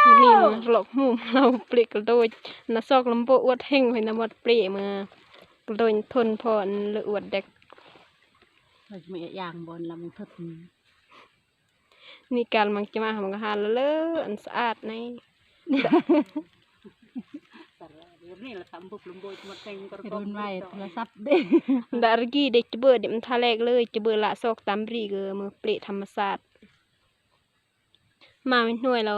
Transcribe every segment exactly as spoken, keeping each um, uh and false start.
Ini mah lok mu lau pli keldoj. Na sok lembo uat heng, hoi na mot pli mah keldoj thon pho, lok uat dek. Lok mu yang bon lam thot. Ni kal mang cemah mang hala le an saat nai. Ni la tambuk lembo cuma teng kor kop. Run mai tu. Ndak regi dek coba dek menthalek le coba la sok tamri ke meplik thamasat. Ma mi nuai lo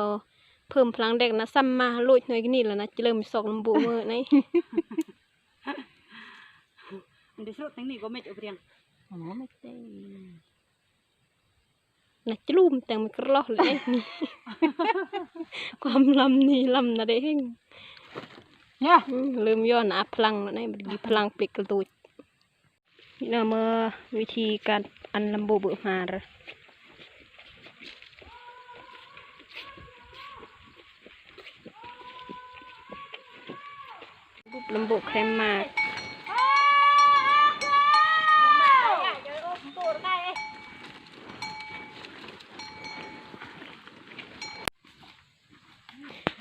pem plang dek na sam ma luch nuai gini la na cilem sok lembo me nai. Andi serut teng ni gomet obriang. Gomet teng. Na celum teng mi kerloh le. Kuam lam ni lam na deheng. Ya. Hmm, lem yo na plang na nai bergi plang plik keldoj. Ina me witi kan an lembo bu mar. Bup lembo kremat.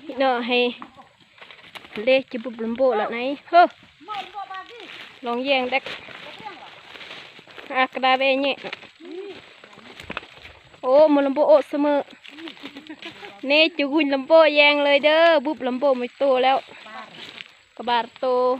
Ino he. Le ci bup lembo la nai. Ho. Long yeng dek. Ah, keda be nye. Oh, mo lembo o seme. Ne cuguñ lembo yeng le de, bup lembo mo to leo. Kebar to.